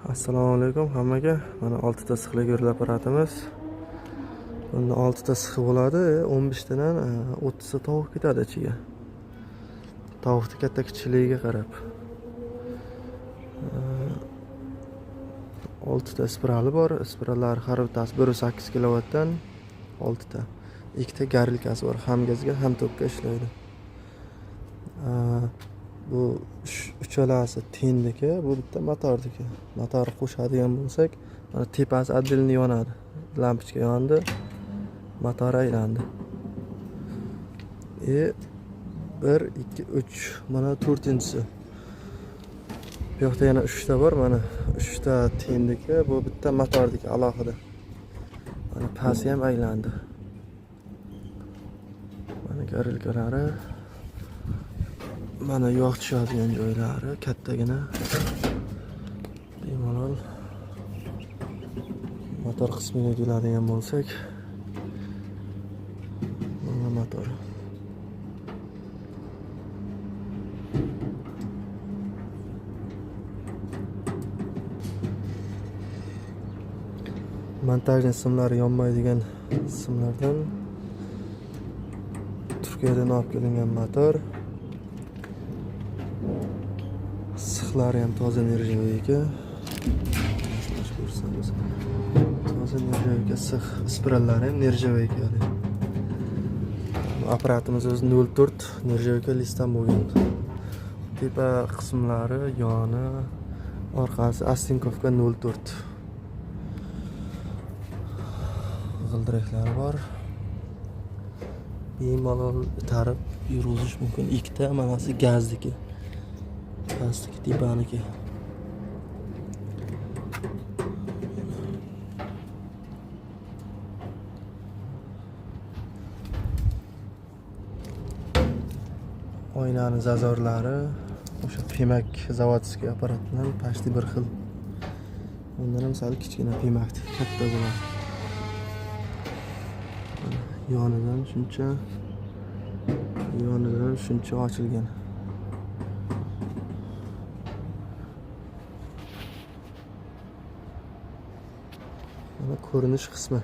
Assalomu alaykum hammaga. Mana 6 ta sixli yo'l apparatimiz. Bunda 6 ta sixi bo'ladi, 15 tadan 30 ta tovuq ketadi ichiga. Tovuqni katta kichikligiga qarab. 6 ta spirali bor. Spirallar har bittasi 1.8 kilovatdan 6 ta. Ikkita garilkasi bor, ham gazga, ham tokka ishlaydi. Bu uchalasi tendiki, bu bitta motorniki. Motor qo'shadigan bo'lsak, mana tepasi отдельно yonadi. Lampochka yondi, motor aylandi. 1 2 3 mana to'rtinchisi. Bu yoqda yana 3 ta bor, mana 3 ta tendiki, bu bitta motorniki alohida. Mana pasi ham aylandi. Mana garilkalari. Mana yog' tushadigan joylari kattagina. Bemalol motor qismiga keladigan bo'lsak, mana motor. Montajni simlari yonmaydigan simlardan Turkiyadan olib kelingan motor. Sixlari ham toza нержавейка. Ko'rsangiz, toza нержавейка six, spirallari ham нержавейка. Apparatimiz o'zi 0.4 нержавейка listdan bo'lgan. Tepa qismlari, yoni, orqasi ostinkovka 0.4. G'ildiraklari bor. Bemalol itarib yurg'izish mumkin. Ikkita manasi gazniki. Pastki tepaniki. Oynani zazorlari o'sha Pemak заводской apparat bilan почти bir xil. Undan ham sal kichkina Pemak katta bo'ladi. Mana yonidan shuncha, yonidan shuncha ochilgan. Mana ko'rinish qismi.